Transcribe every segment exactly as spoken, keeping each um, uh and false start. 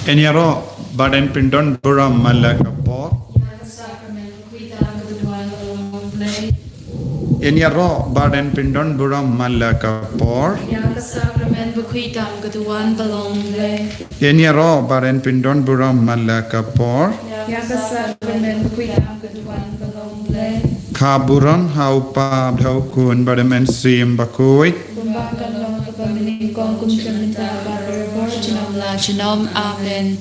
Yn ïaroh bad yn pyndon burom man la ka por. Yn ïaroh bad yn pyndon burom man la ka por. Yn ïaroh bad yn pyndon burom man la ka por. Ka burom ha u Kpa bad ha u Khun bad ha u Mynsiem Bakhuid. Amen.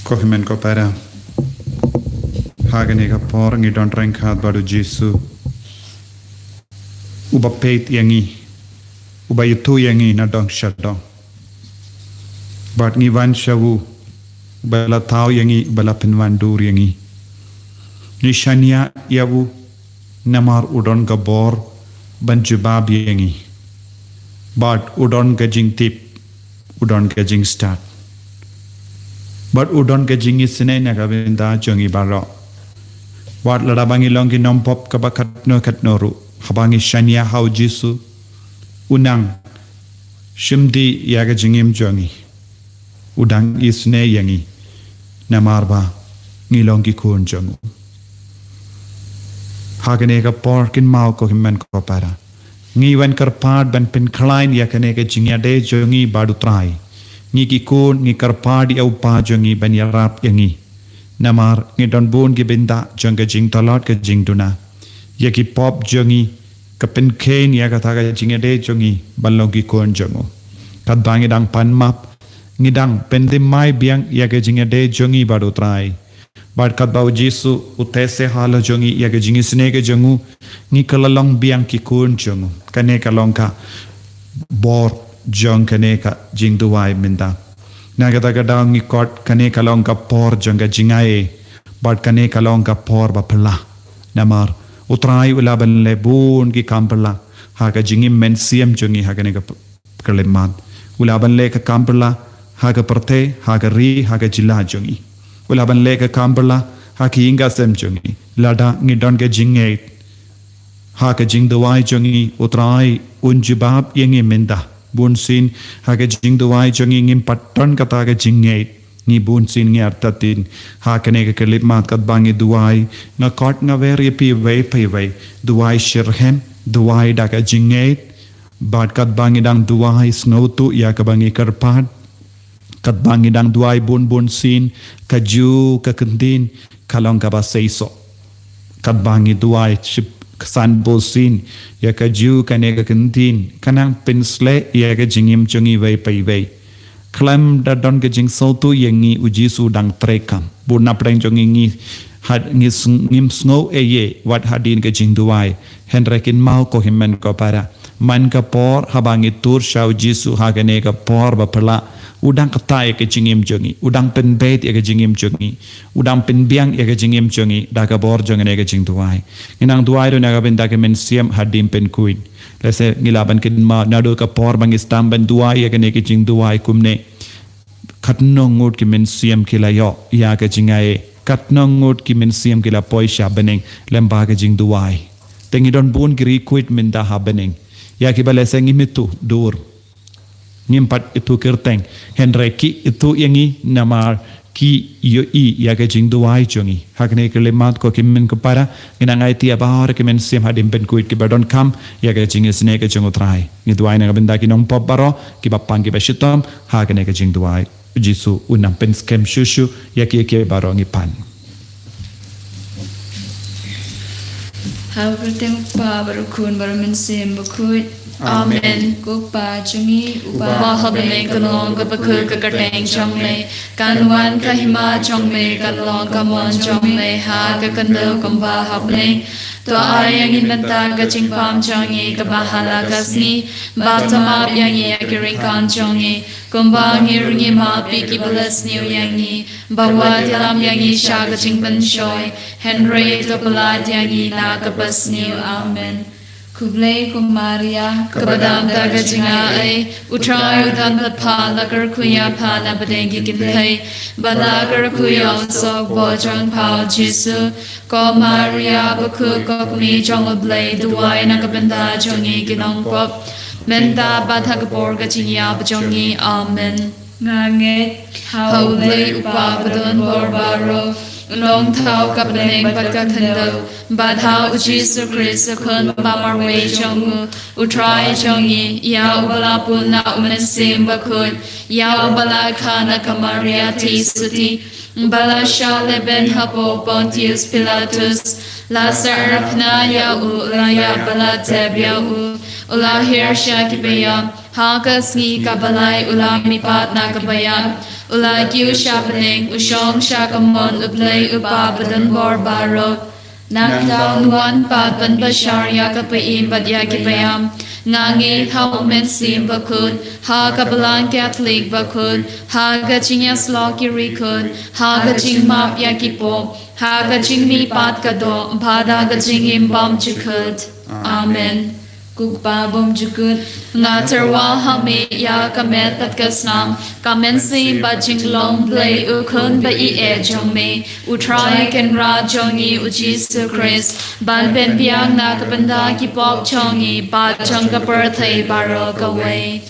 Ko hynmen ko para, ha kane ka por ngi don ryngkat bad u Jisu, uba peit ïa ngi, uba ïathuh ïa ngi na dong sha dong. Bad ngi wan sha u, uba la thaw ïa ngi, uba la pynwandur ïa ngi. Ngi shaniah ïa u, namar u don ka bor ban jubab ïa ngi. Bad u don ka jingtip, u don ka jingstad, bad u don ka jingisynei na ka bynta jong ngi baroh. Wat lada ba ngi long ki nongpop kaba katno katno ruh, haba ngi shaniah ha u Jisu, u nang shim dih ïa ka jingim jong ngi. U dang isynei ïa ngi, namar ba ngi long ki khun jong u. Ha kane ka por kynmaw ko hynmen ko para, ngi wan kyrpad ban pynkhlaiñ ïa kane ka jingïadei jong ngi bad u Trai. Ngi ki khun ngi kyrpad ïa u Kpa jong ngi ban ïarap ïa ngi. Namar ngi don bun ki bynta jong ka jingtlot ka jingduna. Ïa ki pop jong ngi, ka pynkheiñ ïa kata ka jingïadei jong ngi ban long ki khun jong u. Katba ngi dang pan map, ngi dang pynthymmai biang ïa ka jingïadei jong ngi bad u Trai. Bad katba u Jisu u test halor jong ngi ïa ka jingisynei ka jong u, ngi kylla long biang ki khun jong u. Kane ka long ka bor jong kane ka jingduwai mynta. Na kata ka daw ngi khot kane ka long ka por jong ka jingaiei, bad kane ka long ka por ba phylla. Namar u Trai u la ban leh bun ki kam phylla ha ka jingim mynsiem jong ngi ha kane ka p-, ka khyllipmat. U la ban leh ka kam phylla ha ka pyrthei, ha ka ri, ha ka jylla jong ngi. U la ban leh ka kam phylla ha ka ïing ka sem jong ngi. Lada ngi don ka jingngeit ha ka jingduwai jong ngi, u Trai un jubab ïa ngi mynta. Bunsien ha ka jingduwai jong ngi ngim pat don kata ka jingngeit. Ngi bunsien ngi artatien ha kane ka khyllipmat katba ngi duwai. Nga khot nga wer ïa phi iwei pa iwei, duwai shitrhem, duwai da ka jingngeit. Bad katba ngi dang duwai, sngewthuh ïa kaba ngi kyrpad. Katba ngi dang duwai bun bun sien, kajuh ka kyntien ka long kaba seisoh. Katba ngi duwai shiphew san bun sien, ïa kajuh kane ka kyntien ka nang pynsleh ïa ka jingim jong ngi iwei pa iwei. Khlem da don ka jingsngewthuh ïa ngi, u Jisu u dang treikam. Bun na pdeng jong ngi ngi, ha, ngi sng-, ngim sngew ei ei wat hadien ka jingduwai. Hynrei kynmaw ko hynmen ko para, man ka por haba ngi tur sha u Jisu ha kane ka por ba phylla, u dang ktah ïa ka jingim jong ngi, u dang pynbeit ïa ka jingim jong ngi, u dang pynbiang ïa ka jingim jong ngi da ka bor jong kane ka jingduwai. Ngi nang duwai ruh na ka bynta ka mynsiem hadien pynkhuid. Lehse ngi lah ban kynmaw naduh ka por ba ngi sdang ban duwai ïa kane ka jingduwai kumne, katno ngut ki mynsiem ki la ïoh ïa ka jingaiei, katno ngut ki mynsiem ki la poi sha bneng lyngba ka jingduwai. Te ngi don bun ki riewkhuid mynta ha bneng. Ïa kiba lehse ngim ithuh dur, ngim pat ithuh kyrteng, hynrei ki ithuh ïa ngi namar ki ïohi ïa ka jingduwai jong ngi. Ha kane ka khyllipmat ko hynmen ko para, ngi nang aiti ïa baroh ki mynsiem hadien pynkhuid kiba donkam ïa ka jingisynei ka jong u Trai. Ngi duwai na ka bynta ki nongpop baroh, kiba pang kiba shitom ha kane ka jingduwai. U Jisu un nang pynskhem shuh shuh ïa ki, ïa ki baroh ngi pan. Ha u kyrteng u Kpa bad u Khun bad u Mynsiem Bakhuid. Amen. Amen. Ko Kpa jong ngi uba ha bneng, kan long ka bakhuid ka kyrteng jong me. Kan wan ka hima jong me, kan long ka mon jong me ha ka khyndew kumba ha bneng. To ai ïa ngi mynta ka jingpam jong ngi kaba ha la ka sngi. Baptize ïa ngi ïa ki ryngkang jong ngi, kumba ngi ruh ngi map ïa kiba la sniew ïa ngi. Bad wat ïalam ïa ngi sha ka jingpynshoi, hynrei to pyllait ïa ngi na ka basniew. Amen. Khublei ko Maria, kaba dam da ka jingaiei, u Trai u don bad pha, la kyrkhu ïa pha na pdeng ki kynthei, bad la kyrkhu ïa u sohbor jong pha u Jisu. Ko Maria bakhuid, ko Kmie jong u Blei, duwai na ka bynta jong ngi ki nongpop, mynta bad ha ka por ka jingïap jong ngi. Amen. Nga ngeit ha U Blei U Kpa badonbor baroh, u nongthaw ka bneng bad ka khyndew, bad ha U Jisu Khrist u Khun ba marwei jong u, U Trai jong ngi, ïa uba la pun na U Mynsiem Bakhuid, ïa uba la kha na ka Maria Theisotti, ba la shah lehbeiñ hapoh Pontius Pilatus, la sahnarphna ïa u, la ïap bad la tep ïa u, u la hiar sha ki baïap, ha ka sngi kaba lai u la mihpat na ka baïap, u la kiew sha bneng, u shong sha ka mon U Blei U Kpa badonbor baroh. Nangta un wan pat ban bishar ïa ka pyrthei bad ïa ki baïap. Nga ngeit ha U Mynsiem Bakhuid, ha ka Balang Katholik bakhuid, ha ka jingïasyllok ki riewkhuid, ha ka jingmap ïa ki pop, ha ka jingmihpat ka doh, bad ha ka jingim bymjukut. Amen. Ko Kpa bymjukut, nga tyrwa ha me ïa ka met bad ka snam, ka mynsiem bad jinglong Blei U Khun ba ïeit jong me, U Trai Kynrad jong ngi U Jisu Khrist, ban pynbiang na ka bynta ki pop jong ngi bad jong ka pyrthei baroh kawei.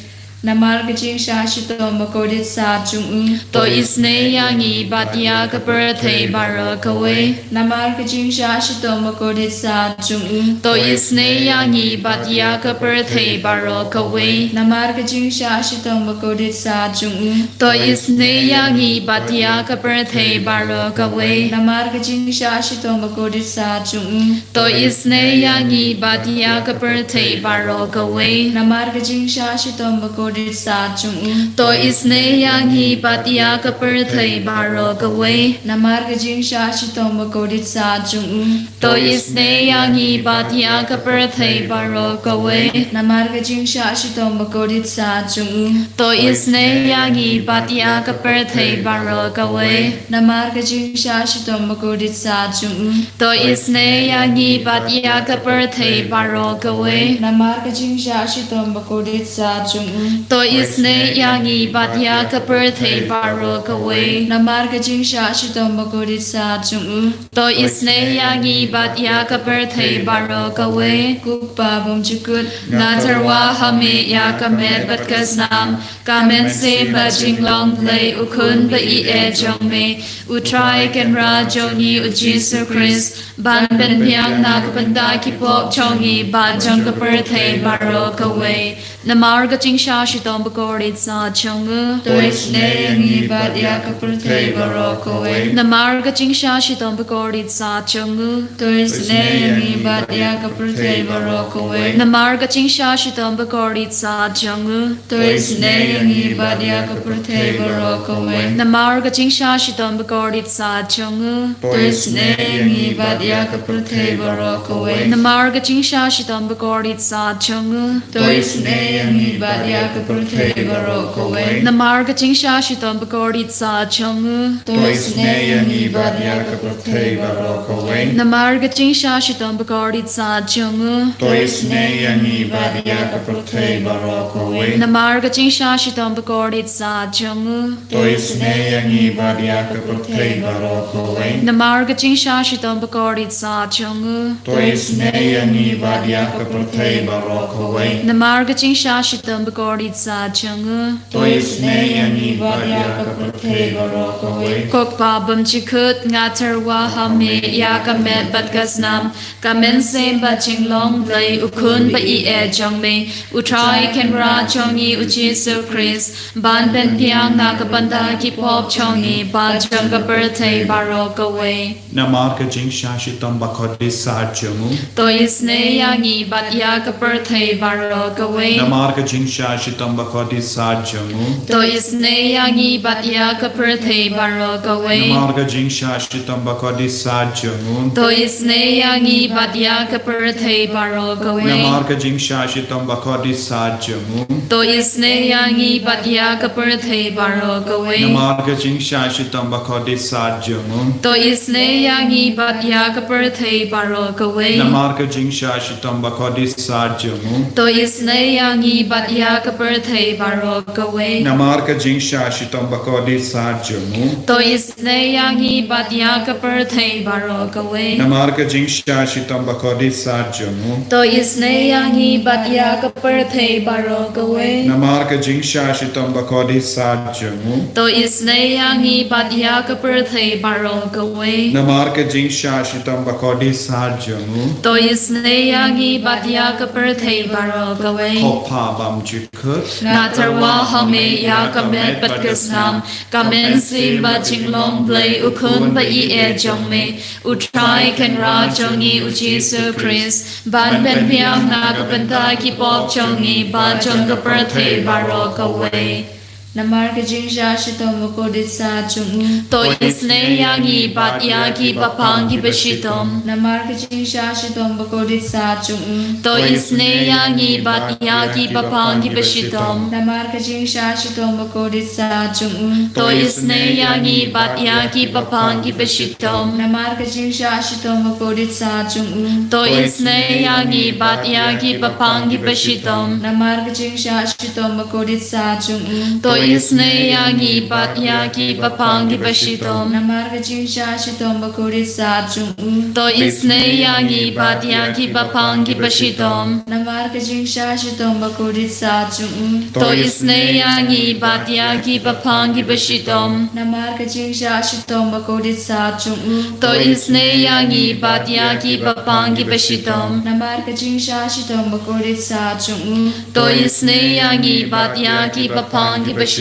Namar ka jingshah shitom bakordit sat jong u, to isynei ïa ngi bad ïa ka pyrthei baroh kawei. Namar ka jingshah shitom bakordit sat jong u, to isynei ïa ngi bad ïa ka pyrthei baroh kawei. Namar ka jingshah shitom bakordit sat jong u, to isynei ïa ngi bad ïa ka pyrthei baroh kawei. Namar ka jingshah shitom bakordit sat jong u, to isynei ïa ngi bad ïa ka pyrthei baroh kawei. Namar ka jingshah shitom bakordit sat jong u, to isynei ïa ngi bad ïa ka pyrthei baroh kawei. Namar ka jingshah shitom bakordit sat jong u, to isynei ïa ngi bad ïa ka pyrthei baroh kawei. Namar ka jingshah shitom bakordit sat jong u, to isynei ïa ngi bad ïa ka pyrthei baroh kawei. Namar ka jingshah shitom bakordit sat jong u, to isynei ïa ngi bad ïa ka pyrthei baroh kawei. Namar ka jingshah shitom bakordit sat jong u, to isynei ïa ngi bad ïa ka pyrthei baroh kawei. Namar ka jingshah shitom bakordit sat jong u, to isynei ïa ngi bad ïa ka pyrthei baroh kawei. Ko Kpa bymjukut, nga tyrwa ha me ïa ka met bad ka snam, ka mynsiem bad jinglong Blei U Khun ba ïeit jong me, U Trai Kynrad jong ngi U Jisu Khrist, ban pynbiang na ka bynta ki pop jong ngi bad jong ka pyrthei baroh kawei. Namar ka jingshah shitom bakordit sat jong u, to isynei ïa ngi bad ïa ka pyrthei baroh kawei. Namar ka jingshah shitom bakordit sat jong u, to isynei ïa ngi bad ïa ka pyrthei baroh kawei. Namar ka jingshah shitom bakordit sat jong u, to isynei ïa ngi bad ïa ka pyrthei baroh kawei. Namar ka jingshah shitom bakordit sat jong u, to isynei ïa ngi bad ïa ka pyrthei baroh kawei. Namar ka jingshah shitom bakordit sat jong u, to isynei ïa ngi bad ïa ka pyrthei baroh kawei. Namar ka jingshah shitom bakordit sat jong u, to isynei ïa ngi bad ïa ka pyrthei baroh kawei. Namar ka jingshah shitom bakordit sat jong u, to isynei ïa ngi bad ïa ka pyrthei baroh kawei. Namar ka jingshah shitom bakordit sat jong u, to isynei ïa ngi bad ïa ka pyrthei baroh kawei. Namar ka jingshah shitom bakordit sat jong u, to isynei ïa ngi bad ïa ka pyrthei baroh kawei. Namar ka jingshah shitom bakordit sat jong u, to isynei ïa ngi bad ïa ka pyrthei baroh kawei. Ko Kpa bymjukut, nga tyrwa ha me ïa ka met bad ka snam, ka mynsiem bad jinglong Blei U Khun ba ïeit jong me, U Trai Kynrad jong ngi U Jisu Khrist, ban pynbiang na ka bynta ki pop jong ngi bad jong ka pyrthei baroh kawei. Namar ka jingshah shitom bakordit sat jong u, to isynei ïa ngi bad ïa ka pyrthei baroh kawei. Namar ka jingshah shitom bakordit sat jong u, to isynei ïa ngi bad ïa ka pyrthei baroh kawei. Namar ka jingshah shitom bakordit sat jong u, to isynei ïa ngi bad ïa ka pyrthei baroh kawei. Namar ka jingshah shitom bakordit sat jong u, to isynei ïa ngi bad ïa ka pyrthei baroh kawei. Namar ka jingshah shitom bakordit sat jong u, to isynei ïa ngi bad ïa ka pyrthei baroh kawei. Namar ka jingshah shitom bakordit sat jong u, to isynei ïa ngi bad ïa ka pyrthei baroh kawei. Namar ka jingshah shitom bakordit sat jong u. To isynei ïa ngi bad ïa ka pyrthei baroh kawei. Namar ka jingshah shitom bakordit sat jong u. To isynei ïa ngi bad ïa ka pyrthei baroh kawei. Namar ka jingshah shitom bakordit sat jong u. To isynei ïa ngi bad ïa ka pyrthei baroh kawei. Namar ka jingshah shitom bakordit sat jong u. To isynei ïa ngi bad ïa ka pyrthei baroh kawei. Ko Pa bymjukut. Nga tyrwa ha me ïa ka met bad ka snam, ka mynsiem bad jinglong Blei u Khun ba ïeit jong me, U Trai Kynrad jong ngi U Jisu Khrist, ban pynbiang na ka bynta ki pop jong ngi bad jong ka pyrthei baroh kawei. Namar ka jingshah shitom bakordit sat jong u. To isynei ïa ngi bad ïa ki bapang ki bashitom. Namar ka jingshah shitom bakordit sat jong u. To isynei ïa ngi bad ïa ki bapang ki bashitom. Namar ka jingshah shitom bakordit sat jong u. To isynei ïa ngi bad ïa ki bapang ki bashitom. Namar ka jingshah shitom bakordit sat jong u. To isynei ïa ngi bad ïa ki bapang ki bashitom. Namar ka jingshah shitom bakordit sat jong u. To isynei ïa ngi bad ïa ki bapang ki bashitom. Namar ka jingshah shitom bakordit sat jong u. To isynei ïa ngi bad ïa ki bapang ki bashitom. Namar ka jingshah shitom bakordit sat jong u. To isynei ïa ngi bad ïa ki bapang ki bashitom. Namar ka jingshah shitom bakordit sat jong u. To isynei ïa ngi bad ïa ki bapang ki bashitom. Namar ka jingshah shitom bakordit sat jong u. To isynei ïa ngi bad ïa ki bapang ki bashitom.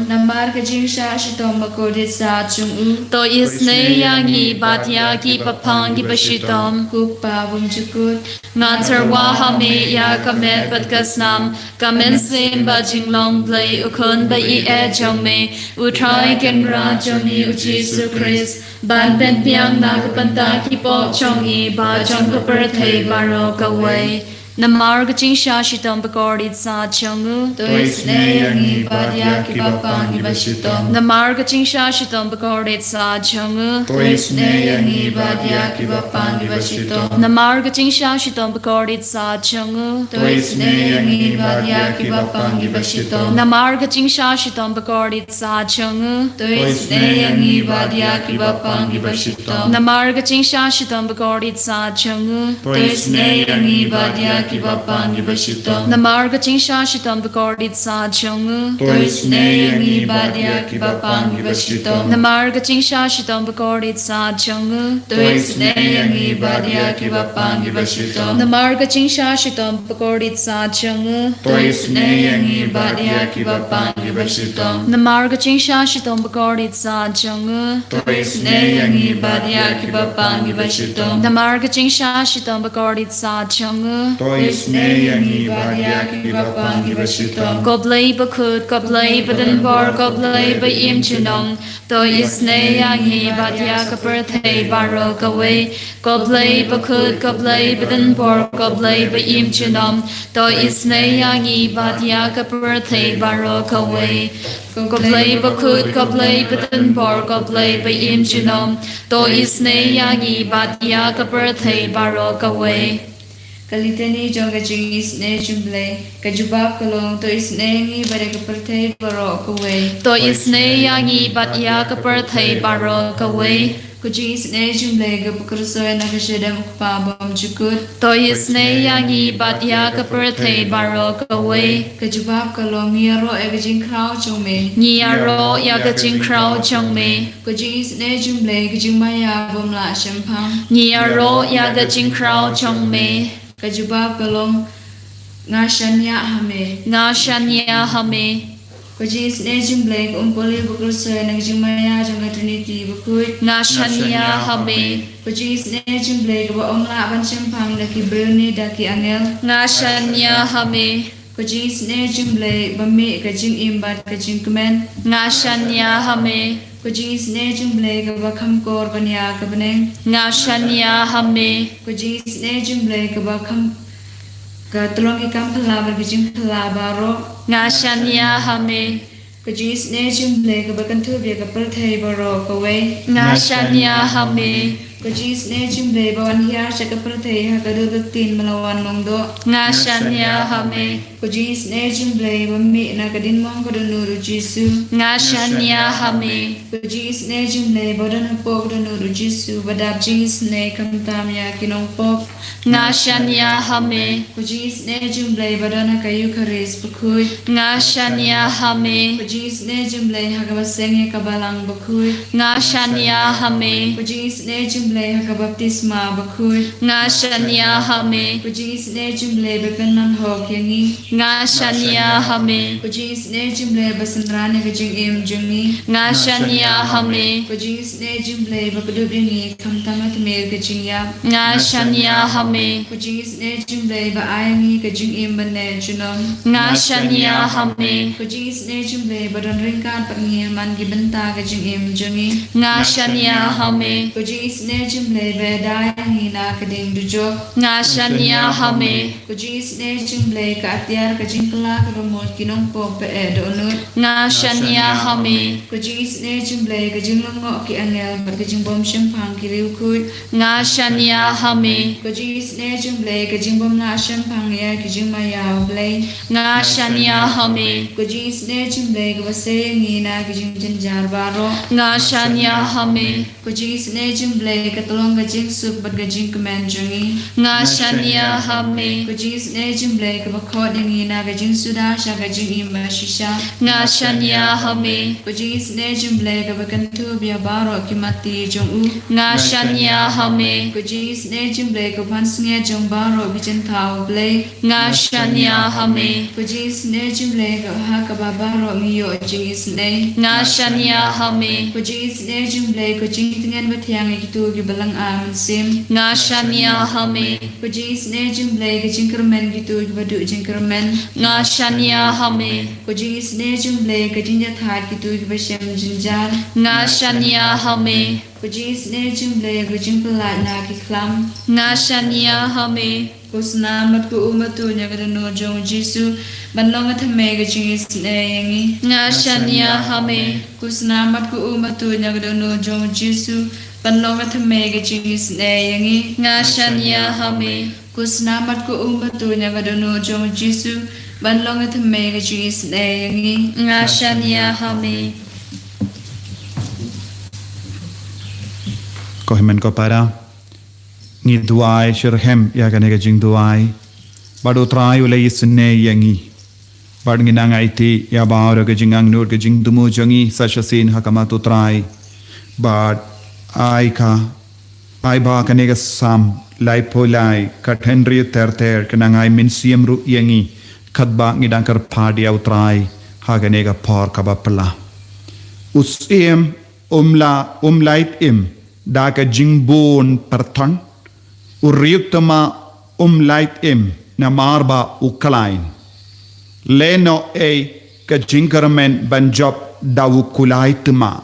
Namar ka jingshah shitom bakordit sat jong u. To isynei ïa ngi bad ïa ki bapang ki bashitom. Ko Pa bymjukut. Nga tyrwa ha me ïa ka met bad ka snam, ka mynsiem bad jinglong Blei u Khun ba ïeit jong me, U Trai Kynrad jong ngi U Jisu Khrist, ban pynbiang na ka bynta ki pop jong ngi bad jong ka pyrthei baroh kawei. Namar ka jingshah shitom bakordit sat jong u. To isynei ïa ngi bad ïa ki bapang ki bashitom. Namar ka jingshah shitom bakordit sat jong u. To isynei ïa ngi bad ïa ki bapang ki bashitom. Namar ka jingshah shitom bakordit sat jong u. To isynei ïa ngi bad ïa ki bapang ki bashitom. Namar ka jingshah shitom bakordit sat jong u. To isynei ïa ngi bad ïa ki bapang ki bashitom. Namar ka jingshah shitom bakordit sat jong u. To isynei ïa ngi bad ïa ki bapang ki bashitom. Namar ka jingshah shitom bakordit sat jong u. To isynei ïa ngi bad ïa ki bapang ki bashitom. Namar ka jingshah shitom bakordit sat jong u. To isynei ïa ngi bad ïa ki bapang ki bashitom. Namar ka jingshah shitom bakordit sat jong u. To isynei ïa ngi bad ïa ki bapang ki bashitom. Namar ka jingshah shitom bakordit sat jong u. To isynei ïa ngi bad ïa ki bapang ki bashitom. Namar ka jingshah shitom bakordit sat jong u. To isynei ïa ngi bad ïa ki bapang ki bashitom. Ko Blei bakhuid, ko Blei badonbor, ko Blei ba im junom. To isynei ïa ngi bad ïa ka pyrthei baroh kawei. Ko Blei bakhuid, ko Blei badonbor, ko Blei ba im junom. To isynei ïa ngi bad ïa ka pyrthei baroh kawei. Ko Blei bakhuid, ko Blei badonbor, ko Blei ba im junom. To isynei ïa ngi bad ïa ka pyrthei baroh kawei. Ka litani jong ka jingisynei jong Blei. Ka jubab ka long, to isynei ïa ngi bad ïa ka pyrthei baroh kawei. To isynei ïa ngi bad ïa ka pyrthei baroh kawei. Ka jingisynei jong Blei kaba kyrsoi na ka shadem U Kpa bymjukut. To isynei ïa ngi bad ïa ka pyrthei baroh kawei. Ka jubab ka long, ngi ïaroh ïa ka jingkhraw jong me. Ngi ïaroh ïa ka jingkhraw jong me. Ka jingisynei jong Blei, ka jingmaïa bym lah shemphang. Ngi ïaroh ïa ka jingkhraw jong me. Ka jubab ka long, nga shaniah ha me. Nga shaniah ha me. Ka jingisynei jong Blei, ka umpohliew bakyrsoi na ka jingmaïa jong ka Trinity bakhuid. Nga shaniah ha me. Ka jingisynei jong Blei, kaba ym lah ban shemphang da ki briew ne da ki angel. Nga shaniah ha me. Ka jingisynei jong Blei, ba mih ka jingim bad ka jingkmen. Nga shaniah ha me. Ka jingisynei jong Blei, kaba kham kor ban ïa ka bneng. Nga shaniah ha me. Ka jingisynei jong Blei, kaba kham, ka tyllong ki kam phylla bad ka jingphylla baroh. Nga shaniah ha me. Ka jingisynei jong Blei, kaba kynthup ïa ka pyrthei baroh kawei. Nga shaniah ha me. Ka jingisynei jong Blei, ba wan hiar sha ka pyrthei ha ka dur ka ktien ba la wan long doh. Nga shaniah ha me. Ko jingisynei jong U Blei ba mih na ka diengphna ka dohnud U Jisu. Nga shania ha me. Ko jingisynei jong U Blei ba don hapoh ka dohnud U Jisu, ba dap jingisynei khamtam ïa ki nongpop. Nga shania ha me. Ko jingisynei jong U Blei ba don ha ka Eukharist bakhuid. Nga shania ha me. Ko jingisynei jong U Blei ha kaba seng ïa ka balang bakhuid. Nga shania ha me. Ko jingisynei jong U Blei ha ka baptisma bakhuid. Nga shania ha me. Ko jingisynei jong U Blei ba pynman hok ïa ngi. Nga shania ha me. Ko jingisynei jong U Blei ba synran ïa ka jingim jong ngi. Nga shania ha me. Ko jingisynei jong U Blei ba kdup ïa ngi khamtam ha tmier ka jingïap. Nga shania ha me. Ko jingisynei jong U Blei ba ai ïa ngi ka jingim ban neh junom. Nga shania ha me. Ko jingisynei jong U Blei ba don ryngkat bad ngi ha man ki bynta ka jingim jong ngi. Nga shania ha me. Ko jingisynei jong U Blei ba ïada ïa ngi na ka ding dujok. Nga shania ha me. Ko jingisynei jong U Blei ka atiar ka jingkylla kaba mut ki nongpop ba eh dohnud. Nga shania ha me. Ko jingisynei jong U Blei ka jinglyngngoh ki angel bad ka jingbym shemphang ki riewkhuid. Nga shania ha me. Ko jingisynei jong U Blei ka jingbym lah shemphang ïa ki jingmaïa U Blei. Nga shania ha me. Ko jingisynei jong U Blei kaba sei ïa ngi na ki jingjynjar baroh. Nga shania ha me. Ko jingisynei jong U Blei ka tyllong ka jingsuk bad ka jingkmen jong ngi. Nga shania ha me. Ko jingisynei jong U Blei kaba khot ïa ngi na ka jingsuda sha ka jingim bashisha. Nga shania ha me. Ko jingisynei jong U Blei kaba kynthup ïa baroh ki matti jong u. Nga shania ha me. Ko jingisynei jong U Blei ka pansngiat jong baroh ki jingthaw U Blei. Nga shania ha me. Ko jingisynei jong U Blei ka ha kaba baroh ngi ïoh jingisynei. Nga shania ha me. Ko jingisynei jong U Blei ka jingtngen bathiang ïa kito kiba lynga mynsiem. Nga shania ha me. Ko jingisynei jong U Blei ka jingkyrmen kito kiba duh jingkyrmen. Nga shania ha me. Ko jingisynei jong U Blei ka jingïathuh kito kiba shem jynjar. Nga shania ha me. Ko jingisynei jong U Blei ka jingpyllait na ki khlam. Nga shania ha me. Ko snam bad ko um batuh na ka dohnud jong U Jisu ban long ka thymmei ka jingisynei ïa ngi. Nga shania ha me. Ko snam bad ko um batuh na ka dohnud jong U Jisu ban long ka thymmei ka jingisynei ïa ngi. Nga shania ha me. Ko snam bad ko um batuh na ka dohnud jong U Jisu ban long ka thymmei ka jingisynei ïa ngi. Nga shania ha me. Ko hynmen ko para, ngi duwai shitrhem ïa kane ka jingduwai. Bad U Trai u la isynei ïa ngi. Bad ngi nang aiti ïa baroh ka jingangnud ka jingthmu jong ngi sa shisien ha khmat U Trai. Bad ai ka, ai ba kane ka Salm laiphew lai, ka thynriew ter ter, ka nang ai mynsiem ruh ïa ngi katba ngi dang kyrpad ïa U Trai ha kane ka por kaba pla. U Syiem um la, um lait im da ka jingbun pyrthon. U riewthymmai um lait im namar ba u khlaiñ. Lehnohei ka jingkyrmen ban jop da u kulai thymmai.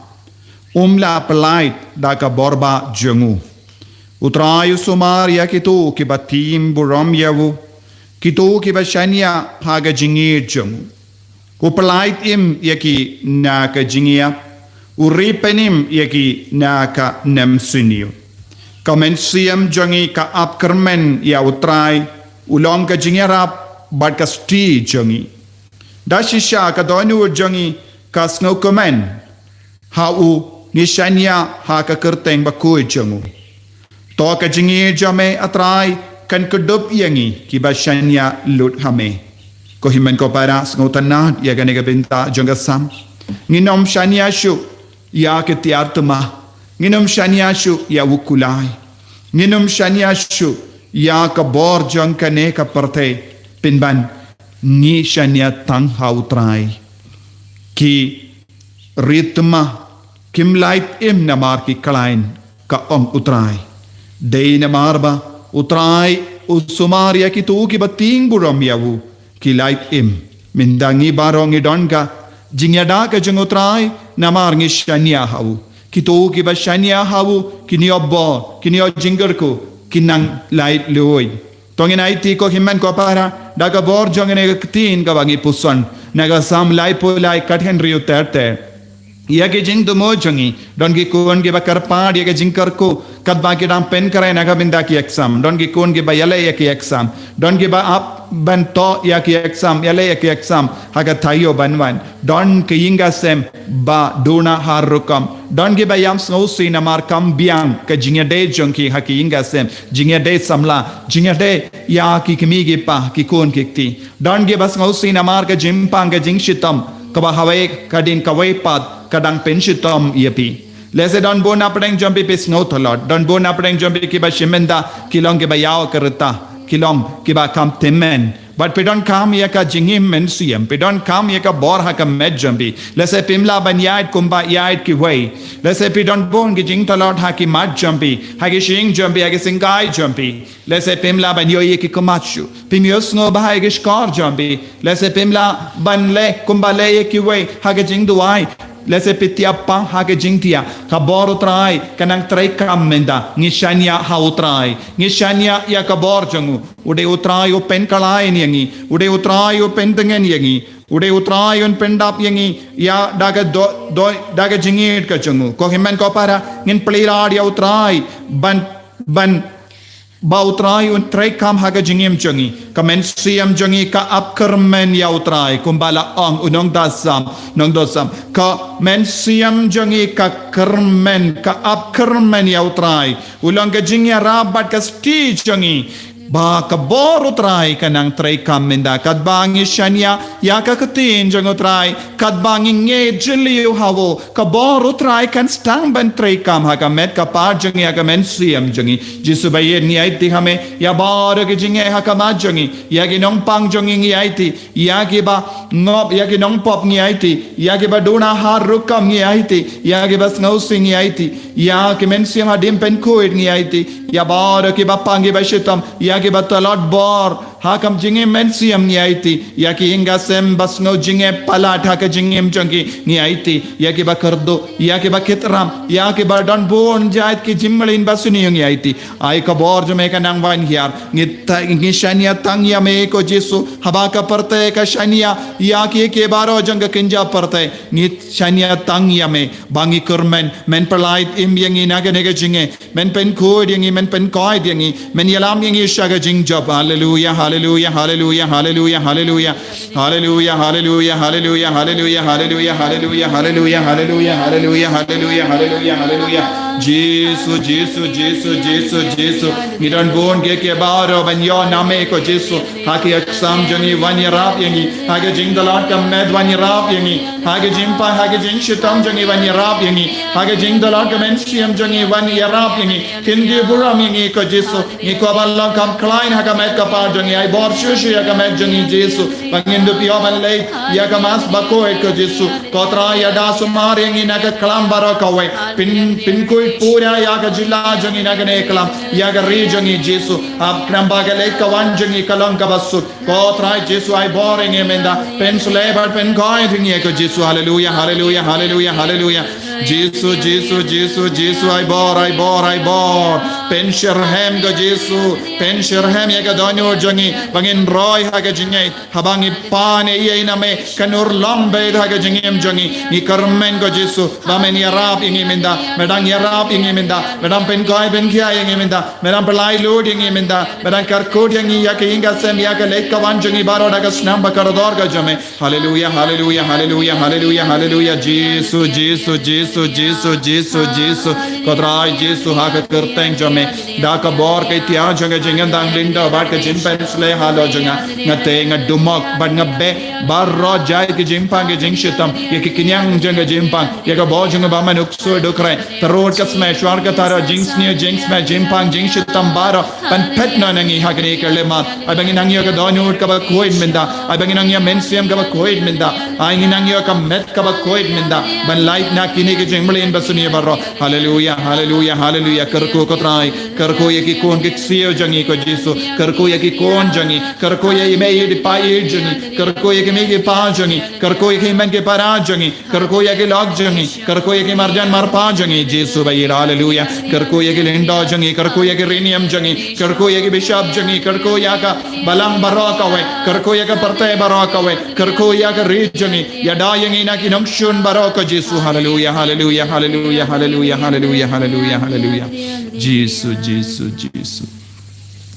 Um la pyllait da ka bor ba jong u. U Trai u sumar ïa kito kiba tieng burom ïa u, kito kiba shaniah ha ka jingïeit jong u. U pyllait im ïa ki na ka jingïap, u ri pynim ïa ki na ka nemsniew. Ka mynsiem jong ngi ka ap kyrmen ïa U Trai, u long ka jingïarap bad ka sti jong ngi. Da shisha ka dohnud jong ngi ka sngewkmen ha u, ngi shaniah ha ka kyrteng bakhuid jong u. To ka jingïeit jong me, A Trai, kan kdup ïa ngi kiba shaniah lut ha me. Ko hynmen ko para, sngewtynnad ïa kane ka bynta jong ka Salm. Ngin ym shaniah shuh ïa ki tiar thymmai. Ngin ym shaniah shuh ïa u kulai. Ngin ym shaniah shuh ïa ka bor jong kane ka pyrthei. Pynban ngi shaniah tang ha U Trai. Ki riewthymmai kim lait im namar ki khlaiñ, ka ong U Trai. Dei namar ba U Trai u sumar ïa kito kiba tieng burom ïa u, ki lait im. Mynta ngi baroh ngi don ka jingïada ka jong U Trai namar ngi shaniah ha u. Kito kiba shaniah ha u kin ïoh bor, kin ïoh jingkyrkhu, kin nang lait luid. To ngin aiti ko hynmen ko para da ka bor jong kane ka ktien kaba ngi puson na ka Salm laiphew lai, ka thynriew ter ter. ïa ki jingthmu jong ngi. Don ki khun kiba kyrpad ïa ki jingkyrkhu katba ki dang pynkhreh na ka bynta ki exam. Don ki khun kiba ïaleh ïa ki exam. Don kiba ap ban toh ïa ki exam, ïaleh ïa ki exam ha ka taïew ban wan. Don ki ïing ki sem ba duna har rukom. Don kiba ïam sngewsih namar kam biang ka jingïadei jong ki ha ki ïing ki sem, jingïadei samla, jingïadei ïa ki kmie ki kpa, ki khun ki kti. Don kiba sngewsih namar ka jingpang ka jingshitom kaba ha kawei ka dien kawei pat ka dang pynshitom ïa phi. Lehse don bun na pdeng jong phi phi sngew tlot. Don bun na pdeng jong phi kiba shim bynta ki long kiba ïaw ka rta, ki long kiba kham tymmen. Bad phi donkam ïa ka jingim mynsiem, phi donkam ïa ka bor ha ka met jong phi. Lehse phim lah ban ïaid kumba ïaid kiwei. Lehse phi don bun ki jingtlot ha ki mat jong phi, ha ki shyieng jong phi, ha ki syngkai jong phi. Lehse phim lah ban ïoh ïa ki khmat shuh. Phim ïohsngew bha ïa ki shkor jong phi. Lehse phim lah ban leh kumba leh ïa kiwei ha ka jingduwai. Lehse phi thiah pang ha ka jingthiah. Ka bor U Trai ka nang treikam mynta. Ngi shaniah ha U Trai. Ngi shaniah ïa ka bor jong u. U dei U Trai u pynkylla ïa ngi. U dei U Trai u pyntngen ïa ngi. U dei U Trai un pyndap ïa ngi ïa da ka do, do, da ka jingïeit ka jong u. Ko hynmen ko para, ngin plie lad ïa U Trai ban, ban ba U Trai un treikam ha ka jingim jong ngi. Ka mynsiem jong ngi ka ap kyrmen ïa U Trai, kumba la ong u nongda Salm, nongda Salm. Ka mynsiem jong ngi ka kyrmen, ka ap kyrmen ïa U Trai. U long ka jingïarap bad ka stie jong ngi. Ba ka bor U Trai ka nang treikam mynta katba ngi shaniah ïa ka ktien jong U Trai, katba ngi ngeit jylliew ha u, ka bor U Trai kan sdang ban treikam ha ka met ka phad jong ngi, ha ka mynsiem jong ngi. Jisu ba ïeit, ngi aiti ha me ïa baroh ki jingeh ha khmat jong ngi, ïa ki nongpang jong ngi ngi aiti, ïa kiba ngop, ïa ki nongpop ngi aiti, ïa kiba duna har rukom ngi aiti, ïa kiba sngewsih ngi aiti, ïa ki mynsiem hadien pynkhuid ngi aiti, ïa baroh kiba pang kiba shitom, ïa kiba tlot bor ha ka jingim mynsiem ngi aiti, ïa ki ïing ki sem ba sngew jingeh palat ha ka jingim jong ki ngi aiti, ïa kiba kyrduh, ïa kiba kit ram, ïa kiba don bun jait ki jingmlien ba sniew ngi aiti. Ai ka bor jong me ka nang wan hiar. Ngi ta, ngi shaniah tang ïa me ko Jisu. Haba ka pyrthei ka shaniah ïa ki, ki baroh jong ka kynja pyrthei, ngi shaniah tang ïa me ba ngi kyrmen, men pyllait im ïa ngi na kane ka jingeh, men pynkhuid ïa ngi, men pynkoit ïa ngi, men ïalam ïa ngi sha ka jingjop. Haleluia, haleluia, haleluia, haleluia, haleluia. Haleluia, haleluia, haleluia, haleluia, haleluia, haleluia, haleluia, haleluia, haleluia, haleluia, haleluia, haleluia. Jisu, Jisu, Jisu, Jisu, Jisu. Ngi don bun ki, ki baroh ban ïoh na me ko Jisu. Ha ki exam jong ngi wan ïarap ïa ngi. Ha ki jingtlot ka met wan ïarap ïa ngi. Ha ki jingpang, ha ki jingshitom jong ngi wan ïarap ïa ngi. Ha ki jingtlot ka mynsiem jong ngi wan ïarap ïa ngi. Kyndiah burom ïa ngi ko Jisu. Ngi kwah ban long kham khlaiñ ha ka met ka phad jong ngi, ai bor shuh shuh ïa ka met jong ngi Jisu. Ba ngin dup ïoh ban leit ïa ka Mass bakhuid ko Jisu. Ko Trai ïada sumar ïa ngi na ka klam baroh kawei. Pyn, pynkhuid pura ïa ka jylla jong ngi na kane ka klam. Ïa ka ri jong ngi Jisu. Hap khnang ba ka leit ka wan jong ngi ka long kaba suk. Ko Trai Jisu ai bor ïa ngi mynta. Pynshlei bad pynkoit ïa ngi ko Jisu. Haleluia, haleluia, haleluia, haleluia. Jisu, Jisu, Jisu, Jisu, ai bor, ai bor, ai bor. Pynshitrhem ko Jisu. Pynshitrhem ïa ka dohnud jong ngi. Ba ngin roi ha ka jingngeit. Haba ngi pan ei ei na me, kan urlong beit ha ka jingim jong ngi. Ngi kyrmen ko Jisu. Ba men ïarap ïa ngi mynta. Me dang ïarap ïa ngi mynta. Me dang pynkoit pynkhiah ïa ngi mynta. Me dang pyllait luid ïa ngi mynta. Me dang kyrkhu ïa ngi ïa ka ïing ka sem ïa ka leit ka wan jong ngi baroh da ka snam ba kordor ka jong me. Haleluia, haleluia, haleluia, haleluia, haleluia. Jisu, Jisu, Jisu, Jisu, Jisu, Jisu. Ko Trai Jisu ha ka kyrteng jong me. Da ka bor ka ïtiar jong ka jingim dang lyngdoh bad ka jingpynshlei halor jong nga. Nga tei nga dumok bad nga beh. Baroh jait ka jingpang ka jingshitom. Ïa ka kynñiang jong ka jingpang. Ïa ka bor jong nga ba man u ksuid u khreh. Tyrut ka smet, shwar ka tyrut, jingsniew, jingsmet, jingpang, jingshitom baroh. Ban phet noh na ngi ha kane ka lymmat. Ai ba ngin nang ïoh ka dohnud kaba khuid mynta. Ai ba ngin nang ïoh mynsiem kaba khuid mynta. Ai ngin nang ïoh ka met kaba khuid mynta. Ban lait na kine jingmlien basniew baroh. Haleluya, haleluya, haleluya. Kyrkhu ko Trai, kyrkhu ïa ki khun ki ksiew jong ngi ko Jisu. Kyrkhu ïa ki khun jong ngi, kyrkhu ïa i mei i pa i jong ngi, kyrkhu ïa ki mei ki pa jong ngi, kyrkhu ïa ki hynmen ki para jong ngi, kyrkhu ïa ki lok jong ngi, kyrkhu ïa ki marjan marpa jong ngi, Jisu ba ïeit, haleluya. Kyrkhu ïa ki lyngdoh jong ngi, kyrkhu ïa ki riewniam jong ngi, kyrkhu ïa ki bishop jong ngi, kyrkhu ïa ka balang baroh kawei, kyrkhu ïa ka pyrthei baroh kawei, kyrkhu ïa ka ri jong ngi, ïada ïa ngi na ki nongshun baroh ko Jisu, haleluya, haleluya, haleluya, haleluya, haleluya, haleluya, haleluya. Jisu, Jisu, Jisu.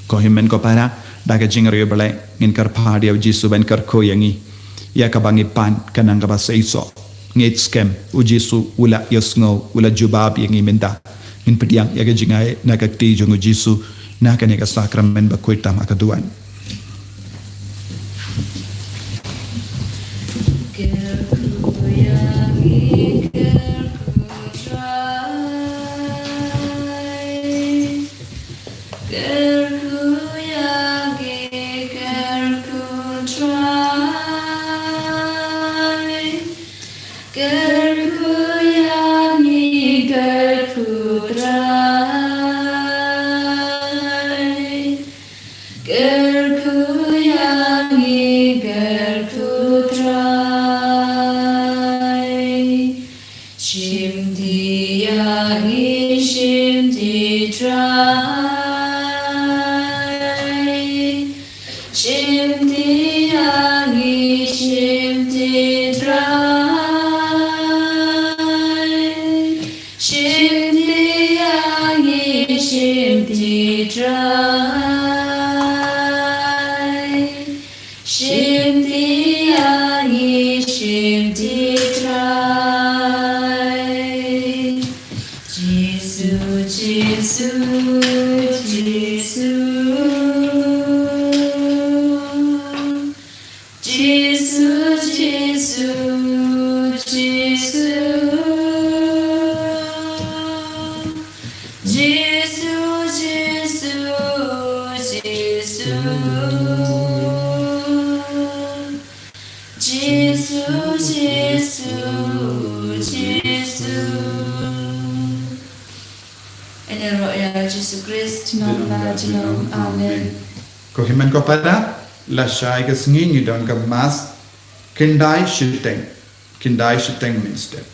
Ko hynmen ko para, da ka jingriewblei, ngin kyrpad ïa u Jisu ban kyrkhu ïa ngi. Ïa kaba ngi pan, ka nang kaba seisoh. Ngeit skhem, u Jisu, u la ïohsngew, u la jubab ïa ngi mynta. Ngin pdiang ïa ka jingai, na ka kti jong u Jisu, na kane ka sakramen bakhuid tam ha ka duwan. Kyrkhu ïa ngi, kyrkhu Trai. Kyrkhu ïa ngi, kyrkhu Trai. Kyrkhu ïa ngi, kyrkhu Trai. Kyrkhu ïa ngi, kyrkhu Trai. Shimti ïa ngi, shimti Trai. Shimti ïa ngi, shimti Trai. Shimti ïa ngi, shimti Trai. Shimti ïa ngi, shimti Trai. Jisu, Jisu, Jisu. Jisu, Jisu, Jisu. Jisu, Jisu, Jisu. Jisu, Jisu, Jisu. Ïaroh ïa Jisu Khrist. Junom la junom. Amen. Ko hynmen ko para, lashai ka sngi ngi don ka mass khyndai shiteng, khyndai shiteng mynstep.